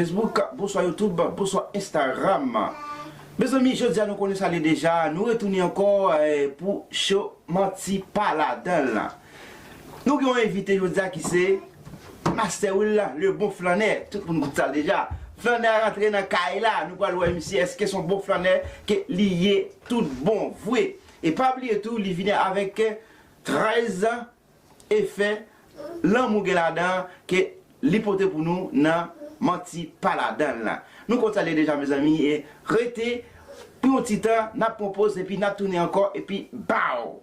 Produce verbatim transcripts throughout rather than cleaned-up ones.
Facebook, bonswa YouTube, bonswa Instagram. Mezanmi, jodi a nou konnen sa li deja, nou retounen ankò eh, pou show Manti Pa Ladan l lan. Nou gen yon envite jodi a ki se Master Will, le bon flannè. Tout moun konnen sa l deja. Flannè a rantre nan kay la, nou pral wè misye èske se yon bon flannè ke li ye tout bon vre. E pa bliye tou, li vini avèk trèz efè lanmou gen ladan ke li pote pou nou nan Manti Pa Ladan l lan. Nou konn sa l ye deja, mezanmi, e rete pou yon ti tan, n ap pran poz epi n ap tounen ankò epi baw!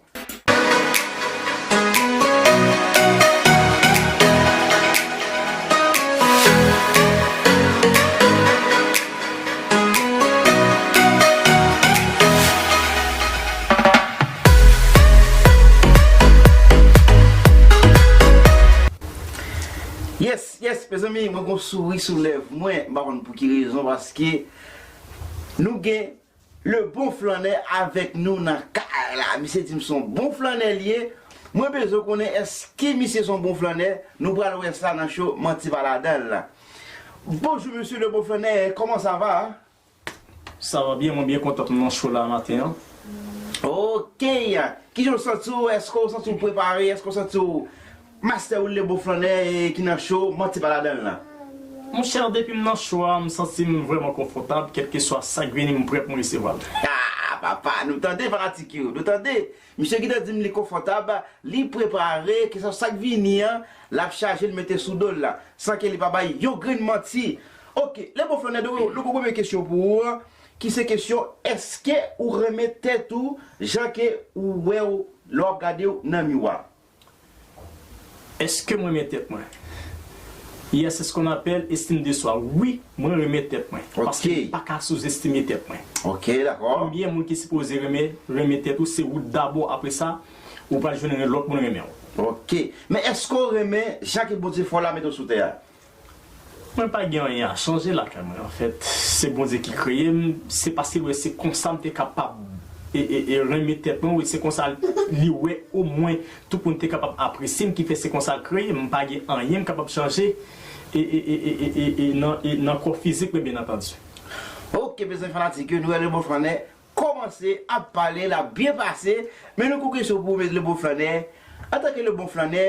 Yes, yes, mezanmi, mwen gon souri sou lèv mwen, m pa konn pou ki rezon, paske nou gen le bon flannè avèk nou nan kay la. Misye di m se yon bon flannè li ye. Mwen bezwen konnen èske misye se yon bon flannè. Nou pral wè sa nan show Manti Pa Ladan l lan. Bonjou, mesye le bon flannè, comment ça va? Sa va byen, mwen byen kontan pou m nan show la maten an. Ok. Kijan w santi w? Èske w santi w prepare? Èske w santi w Master Will le bon flannè e ki nan show Manti Pa Ladan l lan? Monchè, depi m nan show a, m santi m vrèman konfòtab, kèlkeswa sa k vini, m prè pou m resevwa l. Ah, papa, nou tande fanatik yo, nou tande. Misye gentan di m li konfòtab, li prepare, ke sa, sa k vini an, l ap chaje l mete sou do l la, san ke li pa bay yon grenn manti. Ok, le bon flannè, nou, nou gon premye kesyon pou ou, ki se kesyon, èske ou renmen tèt ou jan ke ou wè w lè w ap gade w nan miwa? Èske mwen renmen tèt mwen? Yes, c'est ce qu'on appelle estime de soi. Wi, mwen renmen tèt mwen. Ok. Paske m pa ka souzestime tèt mwen. Ok, dakò. Konbyen moun ki sipoze renmen, renmen tèt ou, se ou dabò, apre sa, ou pral jwenn lòt moun renmen w. Ok. Men èske w renmen jan ke Bondye fè w la mete w sou tè a? Mwen pa gen anyen a chanje lakay mwen, anfèt. Se Bondye ki kreye m, se paske l wè se konsa m te kapab e, e, e renmen tèt mwen, wi, se konsa li wè omwen tout moun te kapab apresye m, ki fè se konsa l kreye m, m pa gen anyen m kapab chanje e, e, e, e, e, e, e nan, e nan kò fizik mwen, byen antandi. Ok, mezanmi fanatik yo, nou wè le bon flannè kòmanse ap pale, l ap byen pase, men nou gon kesyon pou ou, men le bon flannè. Antanke le bon flannè,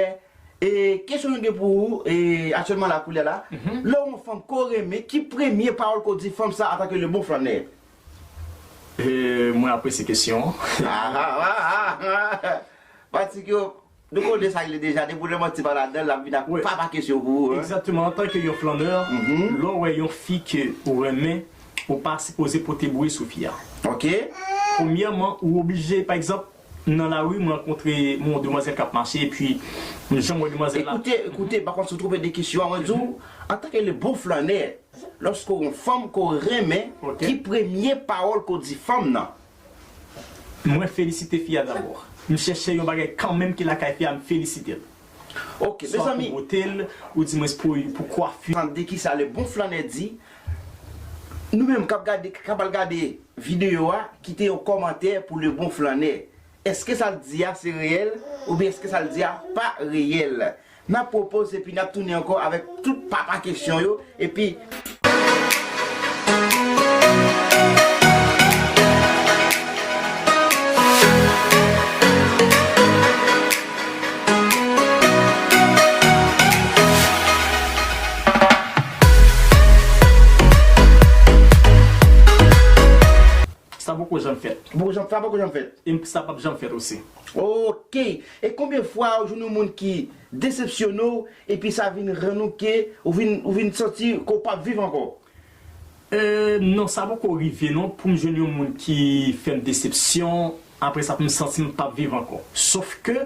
e kesyon nou gen pou ou, e aktyèlman la, koulye a la, lè w wè yon fanm ke w renmen, ki premye pawòl ke w di fanm sa antanke le bon flannè? E, mwen apresye kesyon an. Ah, ah, ah, ah, ah. Fanatik yo, nou konnen sa k ye deja, depi w nan Manti Pa Ladan l, l ap vin ak papa kesyon pou ou, hein. Egzakteman, antanke yon flannè, lè w wè yon fi ke ou renmen, ou pa sipoze pote bri sou fi a. Ok. Premyèman, ou oblije, pa egzanp, nan lari, m rankontre yon demwazèl k ap mache, epi m janm wè demwazèl la. Ekoute, ekoute, pa kont si w twonpe de kesyon an, mwen di w, antanke le bon flannè, lòske w yon fanm ke w renmen, ki premye pawòl ke w di fanm nan? Mwen felisite fi a dabò. M chèche yon bagay kanmenm ki lakay fi a, m felisite l. Ok, mezanmi. Swa pou bote l, ou di mwens pou, pou kwafi. Tande kisa le bon flannè di. Nou menm k ap gade, k ap al gade videyo a, kite yon kòmantè pou le bon flannè. Èske sa l di a se reyèl, oubyen èske sa l di a pa reyèl? N ap pran poz epi n ap tounen ankò avèk tout papa kesyon yo, epi Sa poko janm fèt. Poko janm, sa poko janm fèt. E sa p ap janm fèt osi. Ok. E konbyen fwa ou jwenn yon moun ki desepsyone w, epi sa vin rann ou ke ou vin, ou vin santi ke w p ap viv ankò? E, non, sa poko rive non, pou m jwenn yon moun ki fè m desepsyon, apre sa pou m santi m p ap viv ankò. Sof ke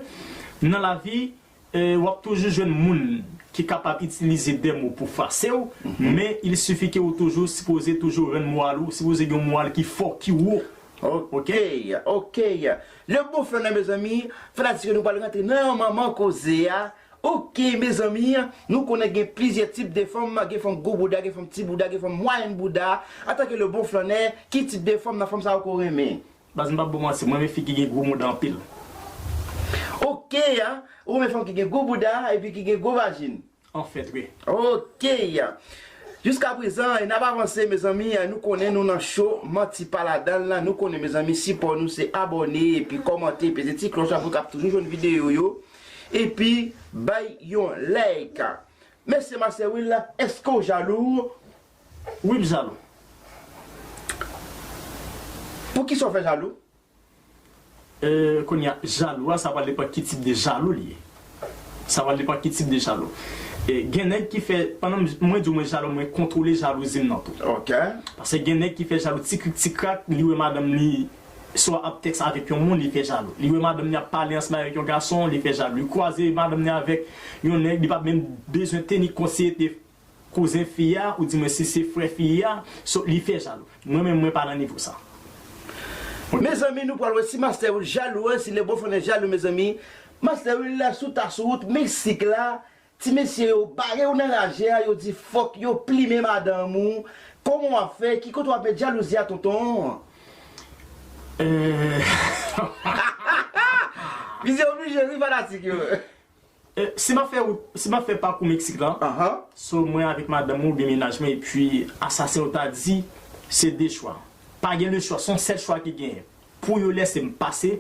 nan lavi, e, w ap toujou jwenn moun ki kapab itilize de mo pou fase w, men il suffit ke ou toujou sipoze toujou rann moral ou, sipoze gen yon moral ki fò, ki wo. Ok, ok. Le bon flannè, mezanmi, fanatik yo, nou pral rantre nan manman koze a. Ok, mezanmi, nou konnen gen plizyè tip de fanm, gen fanm gwo bouda, gen fanm ti bouda, gen fanm mwayèn bouda. Antanke le bon flannè, ki tip de fanm nan fanm sa yo ke w renmen? Baz, m p ap ba w manti, mwen renmen fi ki gen gwo mouda anpil. Ok, a, ou renmen fanm ki gen gwo bouda epi ki gen gwo vajin? Anfèt, wi. Ok. Jiska prezan, e n ap avanse, mezanmi, nou konnen nou nan cho, manti pa ladan l lan, nou konnen, mezanmi, sipò nou se abòne, epi kòmante, peze ti klòch la pou w kab toujou jwenn videyo yo, epi bay yon like. Mesye Marcel Will, èske w jalou? Wi, m jalou. Poukisa w fè jalou? E, kounye a, jalou a, sa pral depann ki tip de jalou li ye. Sa pral depann ki tip de jalou. E, gen nèg ki fè, pandan m, mwen di w mwen jalou, mwen kontwole jalouzi m nan tou. Ok. Paske gen nèg ki fè jalou ti krik ti krak, li wè madanm li swa ap tèks avèk yon moun, li fè jalou. Li wè madanm li ap pale ansanm avèk yon gason, li fè jalou. Li kwaze madanm li avèk yon nèg, li pa menm bezwen teni kont si se te kouzen fi a, ou di mwen si se frè fi a, so, li fè jalou. Mwen menm, mwen pa nan nivo sa. Mezanmi, nou pral wè si Master Will jalou, si Lebon Flannè jalou, mezanmi. Master Will la sou ta sou wout Meksik la, ti mesye yo bare yo nan raje a, yo di fòk yo plimen madanm ou. Kòman w ap fè? Ki kote w ap met jalouzi a, tonton? Eh. Misye oblije ri, fanatik yo. Eh, si m ap fè wout, si m ap fè pakou Meksik la, Ahan. So mwen avèk madanm mwen oubyen mennaj mwen, epi asasen yo ta di, se de chwa. Pa gen le chwa, se yon sèl chwa ki genyen. Pou yo lèse m pase,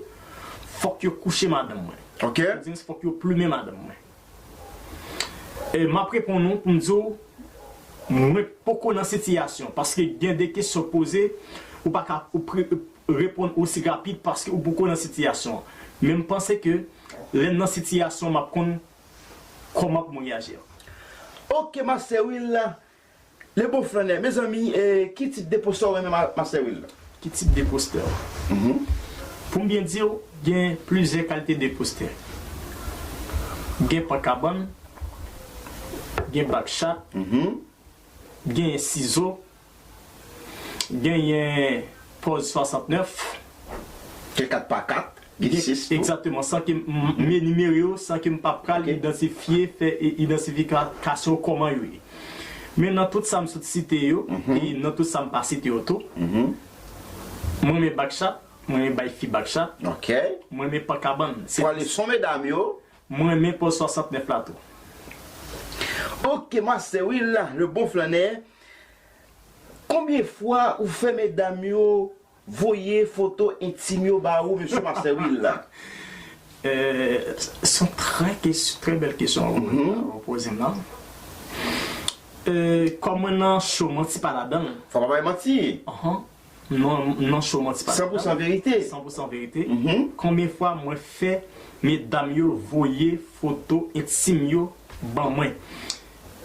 fòk yo kouche madanm mwen. Ok. Sa vle di, fòk yo plimen madanm mwen. E m ap reponn ou pou m di w, mwen poko nan sitiyasyon, paske gen de kesyon poze, ou pa ka, ou pre-, reponn osi rapid paske ou poko nan sitiyasyon an. Men m panse ke lè m nan sitiyasyon, m ap konn kòman pou mwen reyaji. Ok, Master Will, Lebon Flannè. Mezanmi, eh, ki tip de postè w renmen, Ma-, Master Will? Ki tip de postè? Mhm. Pou m byen di w, gen plizyè kalite de postè. Gen pankabann, gen bakchat, Mhm. genyen sizo, genyen pòz swasantnèf. Gen kat pa kat, gen sis tou. Egzakteman, san ke m, m, m enimere yo, san ke m pa pral Ok. idantifye, fè i-, idantifikasyon kòman yo ye. Men nan tout sa m sot site yo, Mhm. e nan tout sa m pa site yo tou, Mhm. mwen renmen bakchat, mwen renmen bay fi bakchat, Ok. mwen renmen pankabann. Se Pou leson medam yo, Mwen renmen pòz swasantnèf la tou. Ok, Master Will, Lebon Flannè. Konbyen fwa ou fè medam yo voye foto entim yo ba ou, mesye Master Will? Eh, se yon trè kes-, trè bèl kesyon ou, Mhm. ou poze m la. Eh, kòm mwen nan cho manti pa ladan l. Fò pa bay manti. Ahan. Non, non, cho manti pa San pou san verite. San pou san verite. Mhm. Konbyen fwa mwen fè medam yo voye foto entim yo ban mwen?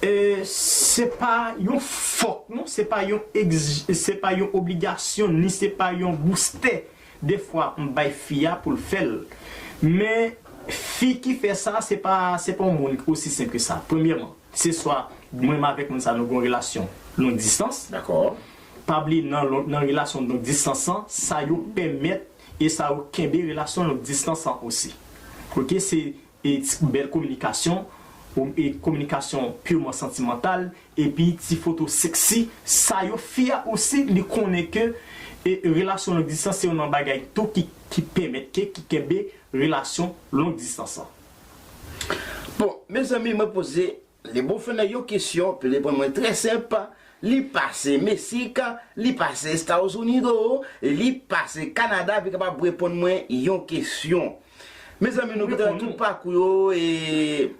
E se pa yon fòk, non, se pa yon egzi-, se pa yon obligasyon, ni se pa yon boustè. Defwa, m bay fi a pou l fè l. Men, fi ki fè sa, se pa, se pa yon moun osi senp ke sa. Premyèman, se swa mwen menm avèk moun sa nou gen yon relasyon long distans. Dakò. Pa bliye nan lon-, nan relasyon long distans lan, sa yo pèmèt e sa yo kenbe relasyon long distans lan osi. Ok, se, e, ti bèl kominikasyon, ou, e kominikasyon pirman santimantal, epi ti foto sexy, sa yo fi a osi li konnen ke, e, relasyon long distans se youn nan bagay tou ki, ki pèmèt ke, ki kenbe relasyon long distans lan. Bon, mezanmi, mwen poze Lebon Flannè yon kesyon, pou reponn mwen trè senp, li pase Meksik, li pase Estados Unidos, li pase Kanada, pou kapab reponn mwen yon kesyon. Mezanmi, nou gentan tout pakou yo, e,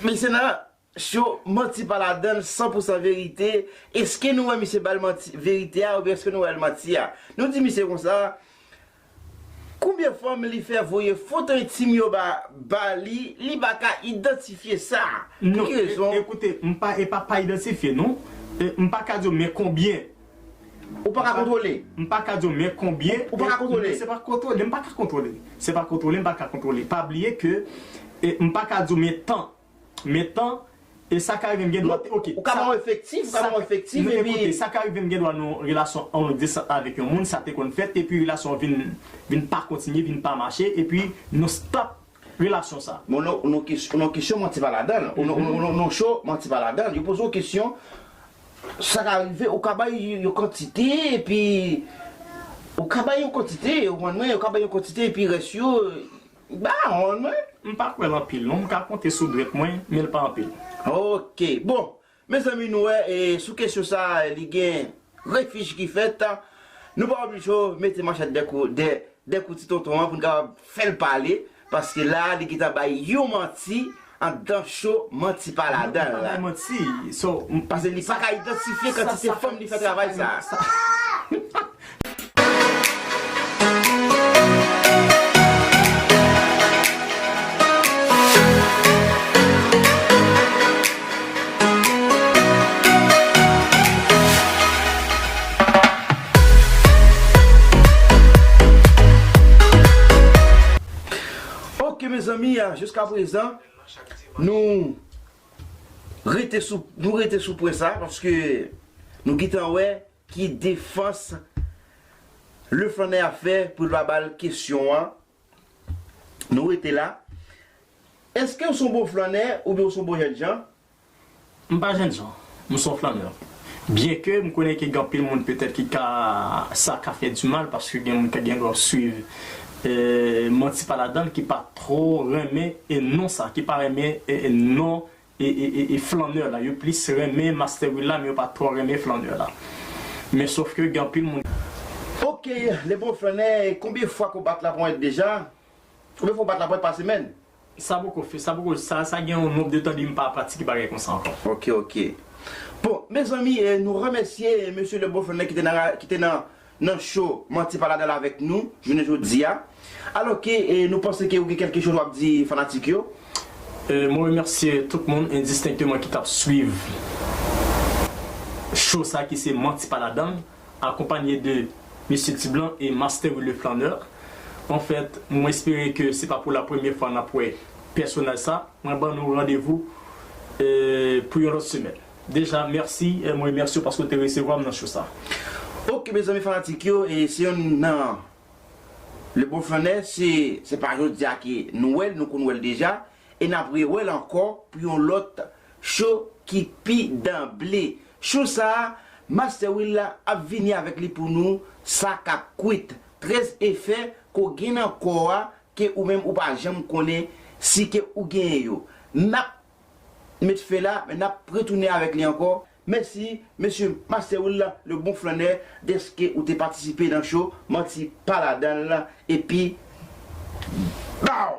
mesye nan cho manti pa ladan l, san pou san verite. Èske nou wè misye ba l manti, verite a, oubyen èske nou wè l manti a? Nou di misye konsa, Konbyen fanm li fè voye foto entim yo ba, ba li, li pa ka idantifye sa? Pou Non, ki e, rezon? Ekoute, m pa, e pa, pa idantifye, non. E, m pa ka di w men konbyen. Ou pa ka kontwole? M pa ka di w men konbyen. Ou pa ka kontwole? Se pa kontwole, m pa ka kontwole. Se pa kontwole, m pa ka kontwole. Pa bliye ke, e, m pa ka di w men tan. Men tan, e sa ka rive m gen dwa, ok. Ou ka ba m efektif, ou ka ba m efektif, epi ekoute, sa ka rive m gen dwa nan yon relasyon long distans avèk yon moun, sa te konn fèt, epi relasyon an vin, vin pa kontinye, vin pa mache, epi nou stop relasyon sa. Bon, non, non, kes-, non, kesyon manti pa ladan l. Non, non, non, non, cho manti pa ladan l. Yo poze w kesyon, sa ka rive, ou ka bay yon kantite, epi ou ka bay yon kantite, ou konprann mwen, ou ka bay yon kantite, epi rès yo, Ba, on mwen. M pa kwè l anpil, non. M ka konte sou dwèt mwen, men l pa anpil. Ok. Bon. Mezanmi, nou wè, e, sou kesyon sa, li gen refich ki fèt. Nou pa oblije mete manchèt dèkou, dè, dèkou ti tonton an pou n kapab fè l pale, paske la, li gentan bay yon manti anndan cho, manti pa ladan l la. Manti. So, paske li pa ka idantifye kantite fanm li fè travay sa. Ok, mezanmi, a, jiska prezan, nou rete sou, nou rete sou pwen sa, paske nou gentan wè ki defans Le Flannè ap fè pou l pa ba l kesyon an. Nou rete la. Èske w se yon bon flannè oubyen w se yon bon jènjan? M pa jènjan, m se yon flannè. Byenke m konnen ke gen anpil moun petèt ki ka, sa ka fè di mal, paske gen moun ki gen dwa ap swiv, e, manti pa ladan l, ki pa twò renmen, e, non sa, ki pa renmen, e, e, non e, e, e, e flannè la. Yo plis renmen Master Will la, men yo pa twò renmen flannè la. Men sòf ke gen anpil moun. Ok, le bon flannè, konbyen fwa ke w bat laponyèt deja? Konbyen fwa w bat laponyèt pa semèn? Sa poko fè, sa poko, sa, sa gen yon nonb de tan depi m pa pratike bagay konsa ankò. Ok, ok. Bon, mezanmi, e, nou remèsye mesye le bon flannè ki te nan, ki te nan nan cho Manti Pa Ladan L avèk nou jounen jodi a. Alò ke, e, nou panse ke ou gen kèlke choz w ap di fanatik yo. E, mwen remèsye tout moun endistenkteman ki t ap swiv cho sa ki se Manti Pa Ladan L, akonpanye de Mesye Ti Blan e Master Will le Flâneur. Anfèt, mwen espere ke se pa pou la premyè fwa n ap wè pèsonaj sa. Mwen ban nou randevou, e, pou yon lòt semèn. Deja, mèsi, e, mwen remèsye w paske w te resevwa m nan cho sa. Ok, mezanmi fanatik yo, e se youn nan Le Bon Flânè, se, se pa jodi a ke nou wè l, nou konn wè l deja, e n ap rewè l ankò pou yon lòt cho ki pi danble. Cho sa a, Master Will la ap vini avèk li pou nou, sa k ap kwit. Trèz efè ke w gen nan kò a, ke ou menm ou pa janm konnen si ke ou genyen yo. N ap met fè la, men n ap retounen avèk li ankò. Mèsi, mesye Master Will, le bon flânè, dèske ou te patisipe nan cho Manti Pa Ladan L, epi, baw!